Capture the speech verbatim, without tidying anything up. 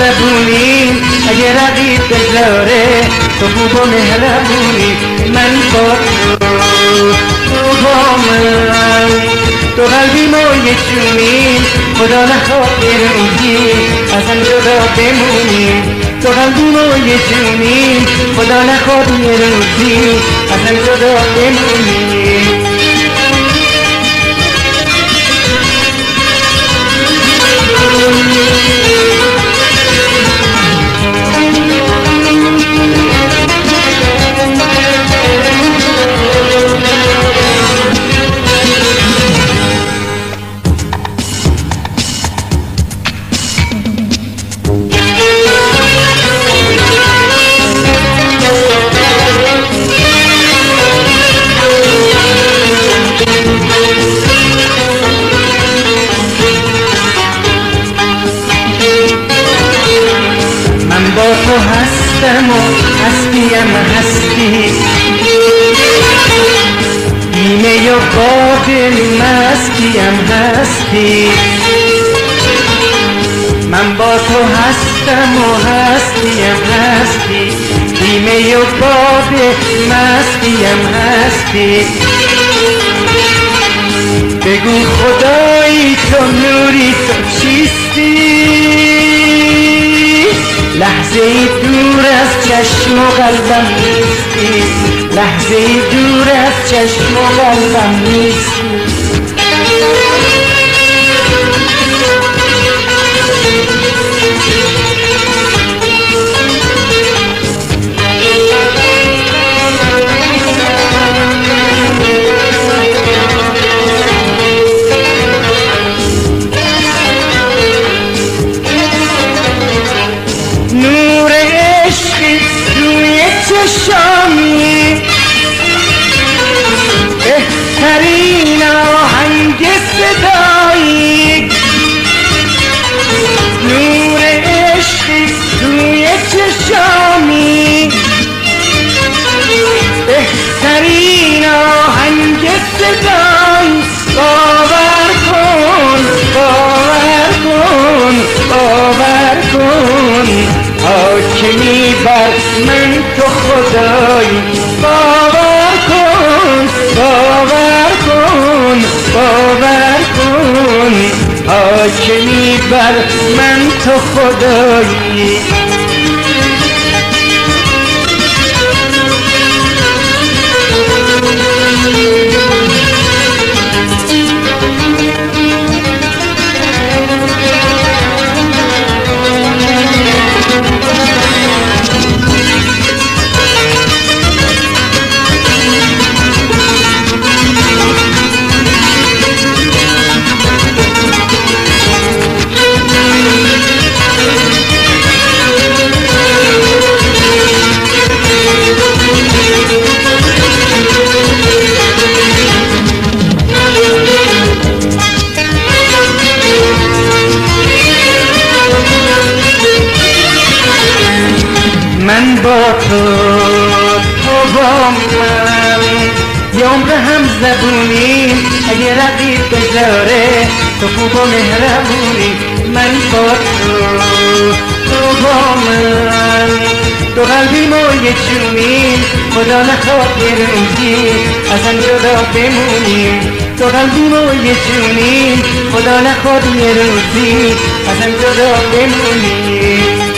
زبونی، اگه رقیب بذاره، تو خوب و مهربونی. من با تو، تو با من، تو قلبیم و یه جونیم، خدا نخواد یه روزی از هم جدا بمونیم. تو قلبیم و یه جونیم، خدا نخواد یه روزی از هم جدا بمونیم. من با تو هستم و هستیم هستی، بی می و باد مستیم هستی. من با تو هستم و هستیم هستی، بی می و باد مستیم هستی. بگو خدایی تو نوری تو چیستی؟ لحظه‌ای دور از چشم و قلبم نیستی، لحظه‌ای دور از چشم و قلبم نیستی. نور عشقی روی چشامی، بهترین آهنگ صدایی. نور عشقی روی چشامی، بهترین آهنگ صدایی. باور کن، باور کن، باور کن، حاکمی بر من تو خدایی. باور کن، باور کن، باور کن، حاکمی بر من تو خدایی. من با تو، تو با من، یه عمر هم‌زبونیم. اگه رقیب بذاره، تو خوب و مهربونی. من با تو، تو با من، دو قلبیم و یه جونیم. خدا نخواد یه روزی از هم جدا بمونیم. دو قلبیم و یه جونیم. خدا نخواد یه روزی از هم جدا بمونیم.